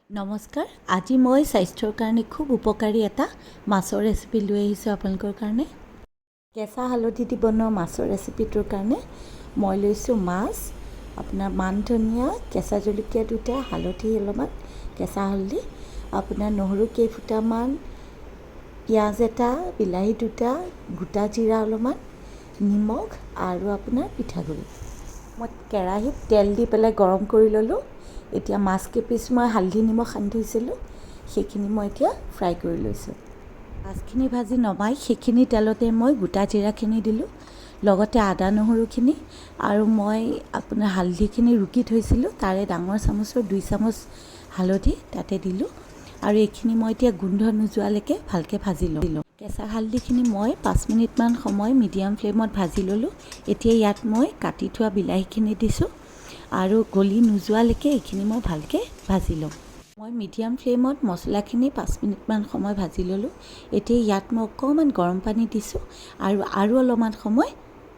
নমস্কাৰ, আজি মই স্বাস্থ্যৰ কাৰণে খুব উপকাৰী এটা মাছৰ ৰেচিপি লৈ আহিছোঁ আপোনালোকৰ কাৰণে। কেঁচা হালধি দি বনোৱা মাছৰ ৰেচিপিটোৰ কাৰণে মই লৈছোঁ মাছ, আপোনাৰ মান ধনিয়া, কেঁচা জলকীয়া দুটা, হালধি অলপমান, কেঁচা হালধি, আপোনাৰ নহৰু কেইফুটামান, পিঁয়াজ এটা, বিলাহী দুটা, গোটা জিৰা অলপমান, নিমখ আৰু আপোনাৰ পিঠাগুড়ি। মই কেৰাহীত তেল দি পেলাই গৰম কৰি ল'লোঁ। এতিয়া মাছ কেইপিচ মই হালধি নিমখ সানি থৈছিলোঁ, সেইখিনি মই এতিয়া ফ্ৰাই কৰি লৈছোঁ। মাছখিনি ভাজি নমাই সেইখিনি তেলতে মই গোটা জিৰাখিনি দিলোঁ, লগতে আদা নহৰুখিনি আৰু মই আপোনাৰ হালধিখিনি ৰুকি থৈছিলোঁ, তাৰে ডাঙৰ চামুচৰ 2 চামুচ হালধি তাতে দিলোঁ আৰু এইখিনি মই এতিয়া গোন্ধ নোযোৱালৈকে ভালকৈ ভাজি ল'ম। কেঁচা হালধিখিনি মই 5 মিনিটমান সময় মিডিয়াম ফ্লেমত ভাজি ল'লোঁ। এতিয়া ইয়াত মই কাটি থোৱা বিলাহীখিনি দিছোঁ আৰু গলি নোযোৱালৈকে এইখিনি মই ভালকৈ ভাজি ল'ম। মই মিডিয়াম ফ্লেমত মছলাখিনি 5 মিনিটমান সময় ভাজি ল'লোঁ। এতিয়া ইয়াত মই অকণমান গৰম পানী দিছোঁ আৰু আৰু অলপমান সময়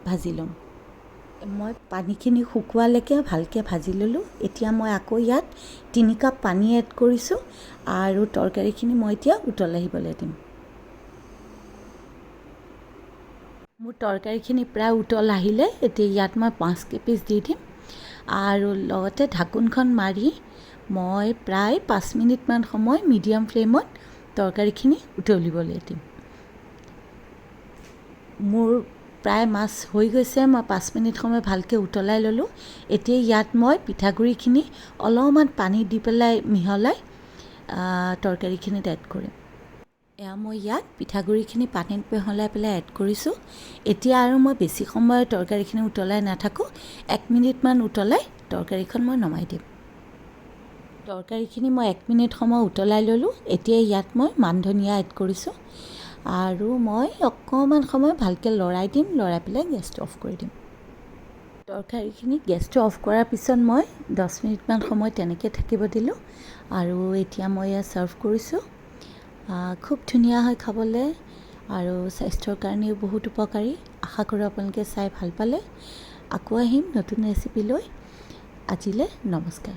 ভাজি ল'ম। মই পানীখিনি শুকোৱালৈকে ভালকৈ ভাজি ল'লোঁ। এতিয়া মই আকৌ ইয়াত 3 কাপ পানী এড কৰিছোঁ আৰু তৰকাৰীখিনি মই এতিয়া উতল আহিবলৈ দিম। মোৰ তৰকাৰীখিনি প্ৰায় উতল আহিলে। এতিয়া ইয়াত মই মাছ কেইপিচ দি দিম আৰু লগতে ঢাকোনখন মাৰি মই প্ৰায় 5 মিনিটমান সময় মিডিয়াম ফ্লেমত তৰকাৰীখিনি উতলিবলৈ দিম। মোৰ প্ৰায় মাছ হৈ গৈছে। মই 5 মিনিট সময় ভালকৈ উতলাই ল'লোঁ। এতিয়া ইয়াত মই পিঠাগুড়িখিনি অলপমান পানী দি পেলাই মিহলাই তৰকাৰীখিনিত এড কৰিম। এয়া মই ইয়াত পিঠাগুড়িখিনি পানীত মিহলাই পেলাই এড কৰিছোঁ। এতিয়া আৰু মই বেছি সময় তৰকাৰীখিনি উতলাই নাথাকোঁ। এক মিনিটমান উতলাই তৰকাৰীখন মই নমাই দিম। তৰকাৰীখিনি মই এক মিনিট সময় উতলাই ল'লোঁ। এতিয়া ইয়াত মই মান ধনিয়া এড কৰিছোঁ আৰু মই অকণমান সময় ভালকৈ লৰাই দিম। লৰাই পেলাই গেছটো অফ কৰি দিম। তৰকাৰীখিনি গেছটো অফ কৰাৰ পিছত মই 10 মিনিটমান সময় তেনেকৈ থাকিব দিলোঁ আৰু এতিয়া মই ইয়াত ছাৰ্ভ কৰিছোঁ। খুব ধুনীয়া হয় খাবলৈ আৰু স্বাস্থ্যৰ কাৰণেও বহুত উপকাৰী। আশা কৰোঁ আপোনালোকে চাই ভাল পালে। আকৌ আহিম নতুন ৰেচিপি লৈ। আজিলৈ নমস্কাৰ।